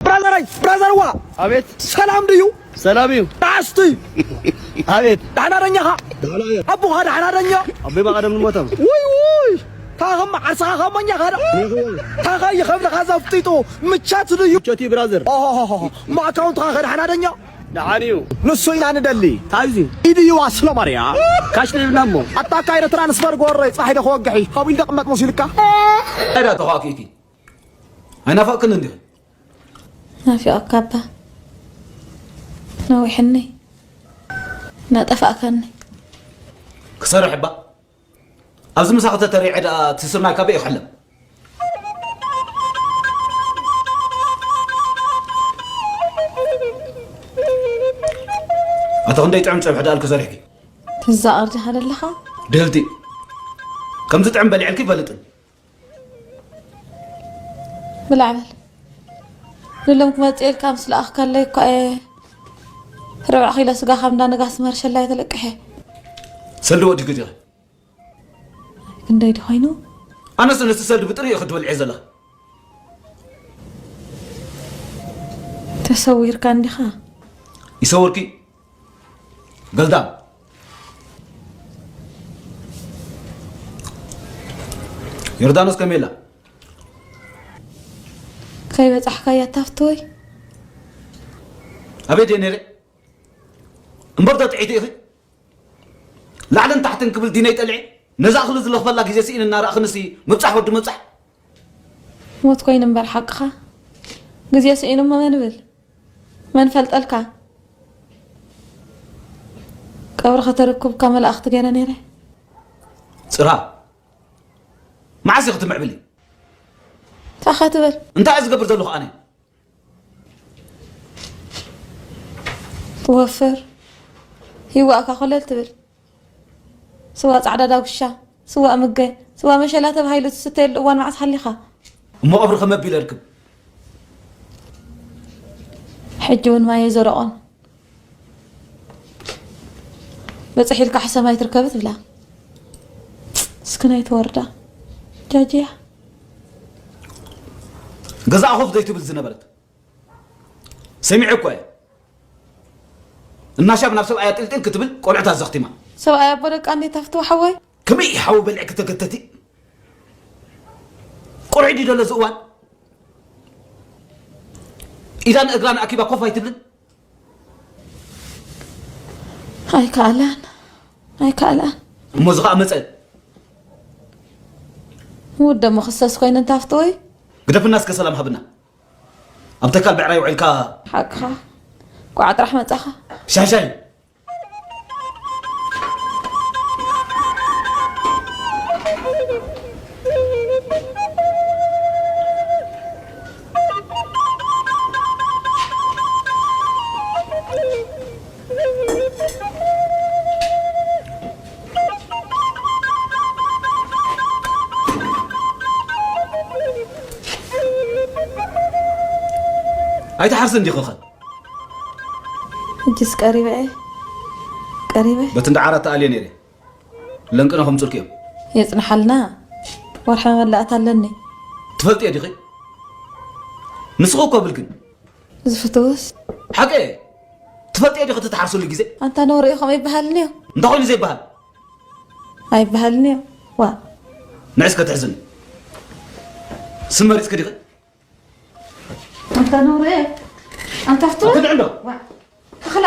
ብራዘረይ፣ ብራዘርዋ። ኣቤት። ሰላም ድዩ? ሰላም እዩ። ዳስቲ። ኣቤት። ዳሕና ደኛኻ? ዳሕና እየ። ኣቦኻ ዳሕና ደኛ? ኣቦይ ብቐደም ንሞቶም። ውይ፣ ውይ። ታኸም ዓርሰኻ ከመኛ ኻዳ? ታኸ ይኸብልኻ ዘፍጢጡ ምቻት ድዩ? ምቾት እዩ ብራዘር። ኦሆሆሆ። ማ ኣካውንትኻ ከ ዳሕና ደኛ? ደሓን እዩ። ንሱ ኢና ንደሊ። እንታይ እዩ እዚ? ኢድዩ ኣስሎ ማርያ። ካሽ ደሊብና እሞ። ኣታ ኣካይደ ትራንስፈር ጎረይ፣ ጽባሕ ኢደ ክወግሕ እዩ። ካብኡ ኢሉ ደቕመጥ መሲልካ? ኣይዳ ተዃኪቲ። ኣይናፈቅክን እንዲኺ? ናፊቐካ እባ። ነዊሕኒ። ናጠፋእካኒ። ክሰርሕ እባ። ኣብዚ ምሳኺ ተተሪዐ ደኣ እቲ ስርናይ ካበይ ክሕለም? ኣቶ ክንደይ ጥዑም ጸብሒ ደኣልኪ ሰሪሕኪ? ትዛቐር ዲኻ ዘለኻ? ድህልቲ። ከምዚ ጥዑም በሊዐልኪ ይፈልጥን። ብላዕ በል። ልሎም ክመጽእ ኢልካ ምስ ለኣኽካለይ እኳ እየ ርብዒ ኪሎ ስጋ ካብ እንዳ ነጋሲ መርሸላይ ተለቅሐ። ሰልዲ ወዲኪ ዲኺ? ክንደይ ድኾይኑ? ኣነስ ነቲ ሰልዲ ብጥሪኡ ክትበልዒ ዘለኺ። ተሰዊርካ እንዲኻ? ይሰውርኪ። ገልዳም። ዮርዳኖስ ከመይ ኣላ? ከይበጻሕካያ ታፍትወይ? ኣበይ ድየ ነይረ? እምበር ዶ ጥዒቲ ኢኺ? ላዕልን ታሕትን ክብል ዲነይ ጠልዒ? ነዛ እኽሊ ዝለኽፈላ ግዜ ስኢን እናረኣኽንሲ ምብጻሕ ወዲ ምብጻሕ? ሞት ኮይኑ እምበር ሓቅኻ። ግዜ ስኢኑ እሞ መን ብል? መን ፈልጠልካ? ቀብሪ ከተርክብካ መላእኽቲ ገይረ ነይረ። ጽራ፣ መዓስ ኢኺ ትምዕብሊ? እንታይ ኢኻ ትብል? እንታይ እየ ዝገብር ዘለኹ ኣነ? ትወፍር፣ ይዋእካ ኮለል ትብል። ስዋ ጻዕዳ ዳጉሻ፣ ስዋ ምገ፣ ስዋ መሸላ ተባሂሉ ትስተየሉ እዋን መዓስ ሓሊኻ? እሞ ቀብሪ ከመ ኣቢለ እርክብ? ሕጂ እውን ማይ ኣይዘረቖን። በጽሕ ኢልካ ሕሰም ኣይትርከብ ትብላ። እስኪ ናይ ተወርዳ ጃጅያ። ገዛኣ ኮፍ ዘይትብል ዝነበረት። ሰሚዐ እኮ እየ። እናሻብ ናብ ሰብኣያ ጢልጢል ክትብል ቆልዑታ ዘኽቲማ። ሰብኣያ ኣቦ ደቃ እንዴት ኣፍትዋ ሓወይ? ከመይ እዩ ሓዊ በሊዕኪ ተገተቲ? ቆልዑ ድዩ ደሎ እዚ እዋን? ኢዳን እግራን ኣኪባ ኮፍ ኣይትብልን? ኣይከኣላን፣ ኣይከኣላን። እሞ እዚ ኸኣ መጸ። ውደ መኽሰስ ኮይኑ እንታፍትወይ? ግደፍና እስከ ሰላም ሃብና። ኣብ ተካል ብዕራይ ውዒልካ። ሓቅኻ። ቋዕ ጥራሕ መጻኻ። ሻይ ሻይ። ኣይትሓርስን ዲኺ ኸ? ሕጅስ ቀሪበ እየ። ቀሪበ። በቲ እንዳ ዓራት ተኣልየ ነይረ። ለንቅነ ከምጽልኩ እዮም። የጽንሓልና። ወርሒ መመላእታ ኣለኒ። ትፈልጥዮ ዲኺ? ንስኺ እኮ ብልክን። ዝፍትውስ? ሓቂ እየ። ትፈልጥዮ ዲኺ እቲ ትሓርስሉ ግዜ? ኣንታ ነውሪ እዩ ከምኡ ይበሃልን እዩ። እንታይ ኮይኑ ዘይበሃል? ኣይበሃልን እዩ። ዋ። ንዒ እስከ ትሕዝኒ። ስም መሪጽኪ ዲኺ? ኣንታ ነውሪ እየ። ኣንታ ፍትው? ክትዕንዶ? ዋ። ተኽላ።